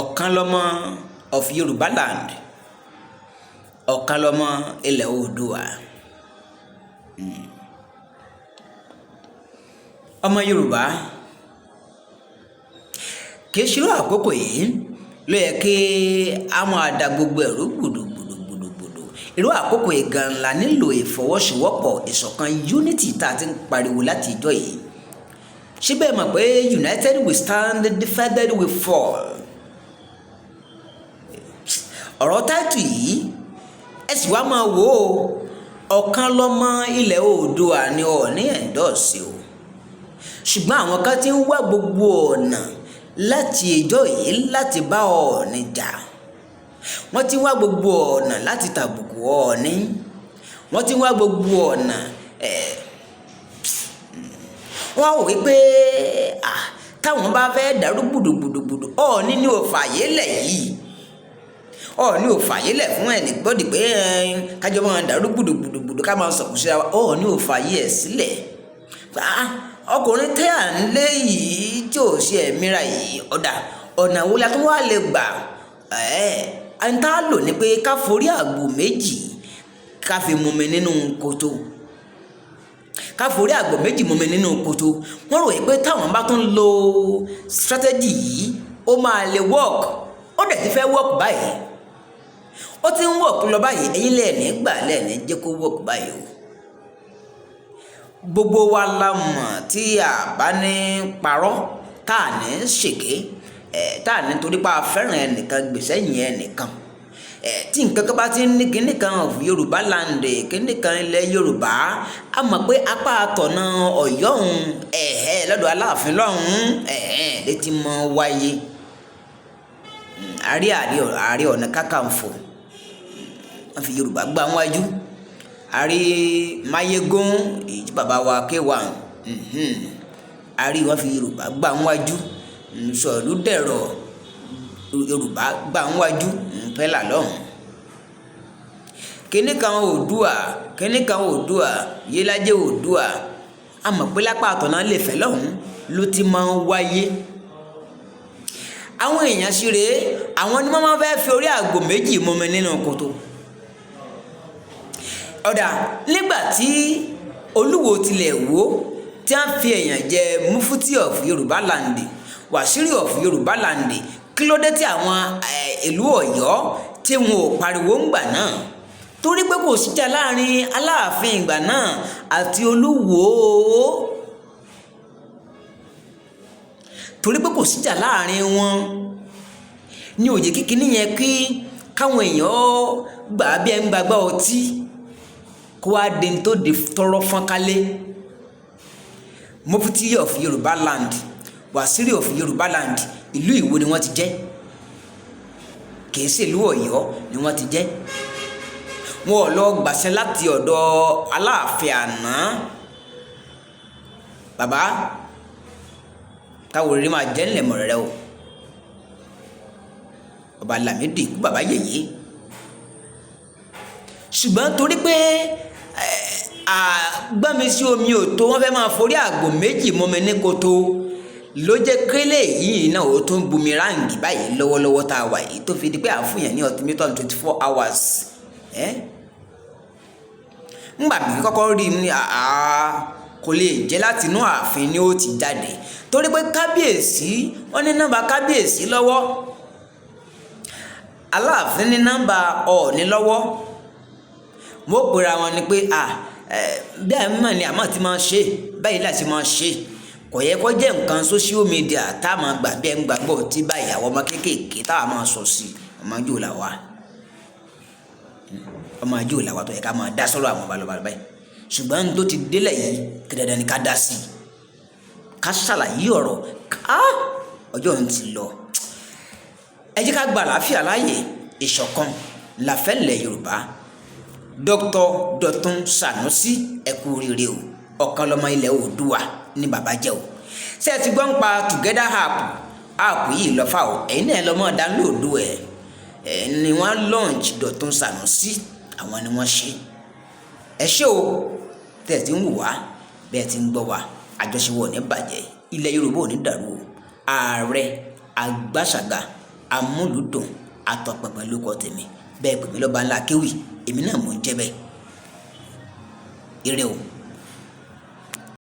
Ọ̀kanlọ́mọ of Yorùbá land, Ọ̀kanlọ́mọ ilẹ̀ Oòduà. Ọmọ Yorùbá, kì í ṣírò àkókò yìí ló yẹ kí a máa da gbogbo ẹ̀rú gbùdùgbùdùgbùdù. Irú àkókò yìí gan la nílò ìfọwọ́sowọ́pọ̀, ìṣọ̀kan, unity tá a ti ń pariwo láti ìjọ yìí. Síbẹ̀ mọ̀ pé united we stand, divided we fall. Ọ̀rọ̀ táìtù yìí, ẹ sì wá máa wò ó. Ọ̀kanlọ́mọ ilẹ̀ Oòduà ni Ọọ̀ni endorse o, ṣùgbọ́n àwọn kan ti ń wá gbogbo ọ̀nà láti ìjọ yìí láti bá Ọọ̀ni jà. Wọ́n ti ń wá gbogbo ọ̀nà láti tàbùkù Ọọ̀ni. Wọ́n ti ń wá gbogbo ọ̀nà. Wọ́n wò wípé táwọn bá fẹ́ dàrú gbùdùgbùdùgbùdù, Ọọ̀ni ní ò fààyè lẹ̀ yìí. Ọọ̀ni ò fààyè lẹ̀ fún anybody pé kájọ máa dàrú gbùdùgbùdùgbùdù, ká máa sọ̀kù síra wa. Ọọ̀ni ò fààyè ẹ̀ sílẹ̀. Ọkùnrin tẹ́ à ń lé yìí tí ò ṣe ẹ̀míra yìí, ọ̀dà ọ̀nà wo la tún wá lè gbà? Ẹ̀ ń tá a lò ní pé ká forí àgbò méjì ká fi mumi nínú kòtò, ká forí àgbò méjì mumi nínú kòtò. Wọ́n rò pé táwọn bá tún lo strategy yìí, ó máa lè work. Ó dẹ̀ ti fẹ́ work báyìí, ó ti ń work lọ báyìí. Ẹ̀yin lẹ́ẹ̀ní gbà, lẹ́ẹ̀ní jẹ́ kó work báyìí o. Gbogbo wa la mọ̀, tí a bá ní parọ́, tá a ní ṣèké ẹ̀, tá a ní torí pa fẹ́ràn ẹnìkan gbèsè yẹn ẹnìkan ẹ̀, tí nǹkan kan bá ti ń ní kinní kan of Yorùbá land, kinní kan ilẹ̀ Yorùbá, a mọ̀ pé apá àtọ̀nà Ọ̀yọ́ òun ẹ̀hẹ́ lọ́dọ̀ Aláàfin lọ́hùn-ún ẹ̀hẹ́ létí mọ́ wáyé. Àrí Ààrẹ Ọ̀nà Kakanfò, wọ́n fi Yorùbá gbá wájú. Àrí Máyégún, èyí tí bàbá wa K1, àrí wọ́n fi Yorùbá gbá wájú. Sọ̀lúdẹ̀rọ̀, Yorùbá gbá wájú pẹ́lá lọ́hùn. Kinní kan Oòduà, kinní kan Oòduà, Yélájé Oòduà, a mọ̀ pé lápá àtọ̀nà lè fẹ́ lọ́hùn ló ti máa ń wáyé. Àwọn èèyàn sì rèé, àwọn ni wọ́n máa ń fẹ́ fi orí àgbò méjì mumi nínú kòtò. Ọ̀dà nígbà tí Olúwo tilẹ̀ wó, tí wọ́n fi èèyàn jẹ Mufti of Yorùbá land, Wàsírí of Yorùbá land, kí ló dé tí àwọn ìlú Ọ̀yọ́ tí wọn ò pariwo ńgbà náà? Torí pé kò síjà láàrin Aláàfin ìgbà náà àti Olúwo, torí pé kò síjà láàrin wọn ní òye kíkiní yẹn kí káwọn èèyàn gbà bí ẹ ń gbàgbọ́ ọtí kó wá di tó di tọrọ fọ́nkálé. Mufti of Yorùbá land, Wàsírí of Yorùbá land, ìlú Ìwó ni wọ́n ti jẹ́, kìí ṣe ìlú Ọ̀yọ́ ni wọ́n ti jẹ́. Wọn ò lọ gbàṣẹ láti ọ̀dọ̀ Aláàfin àná. Bàbá táwọn òrèrè máa jẹ́ ńlẹ̀ mọ̀rẹ́rẹ́ o, Ọba Lámídì kú bàbá yèyé. Ṣùgbọ́n torí pé gbọ́nmi sí omi ò tó, wọ́n fẹ́ máa forí àgbò méjì mọ́mi ní koto, ló jẹ́ kélé yìí náà ó tún bumirangi báyìí lọ́wọ́lọ́wọ́ tá a wà yìí, tó fi di pé à ń fún yẹn ní ultimatum 24 hours. Ńgbà bí kọ́kọ́ rí i ní kò lè jẹ́ láti inú ààfin ni ó ti jáde, torí pé kábíyèsí, wọ́n ní nọ́mbà kábíyèsí lọ́wọ́, Aláàfin ní nọ́mbà Ọọ̀ni lọ́wọ́. Wọ́n pera wọn ni pé bí àmọ́ mọ̀ ni àmọ́ ti máa ṣe báyìí láti máa ṣe. Kò yẹ kó jẹ́ nǹkan social media tá a máa gbà bí ẹ ń gbàgbọ́ tí báyìí, àwọn ọmọ kéékèèké tá a máa sọ sí. Ọmọ àjò là wà, ọmọ àjò là wà tó yẹ ká máa dá sọ́rọ̀ àwọn balọ̀balọ̀ báyìí. Ṣùgbọ́n tó ti délẹ̀ yìí, kí dandan ni ká dá sí i, ká ṣàlàyé ọ̀rọ̀. Ká ọjọ́ ń ti lọ, ẹ jẹ́ ká gba àlàáfíà láàyè. Ìṣọ̀kan la fẹ́ nílẹ̀ Yorùbá. Dr. Dọ̀tun Sanusi, ẹ kú oríire o. Ọ̀kan lọ́mọ ilẹ̀ Oòduà ní bàbá jẹ́ o. Ṣé ẹ ti gbọ́ ń pa Together app? App yìí lọ́fà o. Ẹ̀yin náà lọ́mọ download ẹ̀. Ẹ̀ ni wọ́n launch Dọ̀tun Sanusi, àwọn ni wọ́n ṣe. Ẹ ṣé o tẹ́ ẹ ti ń wò wá, bẹ́ẹ̀ ti ń gbọ́ wá. Àjọṣe ò ní bàjẹ́, ilẹ̀ Yorùbá ò ní dàrú o. Ààrẹ Agbáṣàgà. Amúlùdùn Atọpẹpẹ ló kọ tèmi. Bẹ́ẹ̀ pèmí lọ́ba ńlá kéwì, èmi náà mò ń jẹ́ bẹ́ẹ̀. Ire o.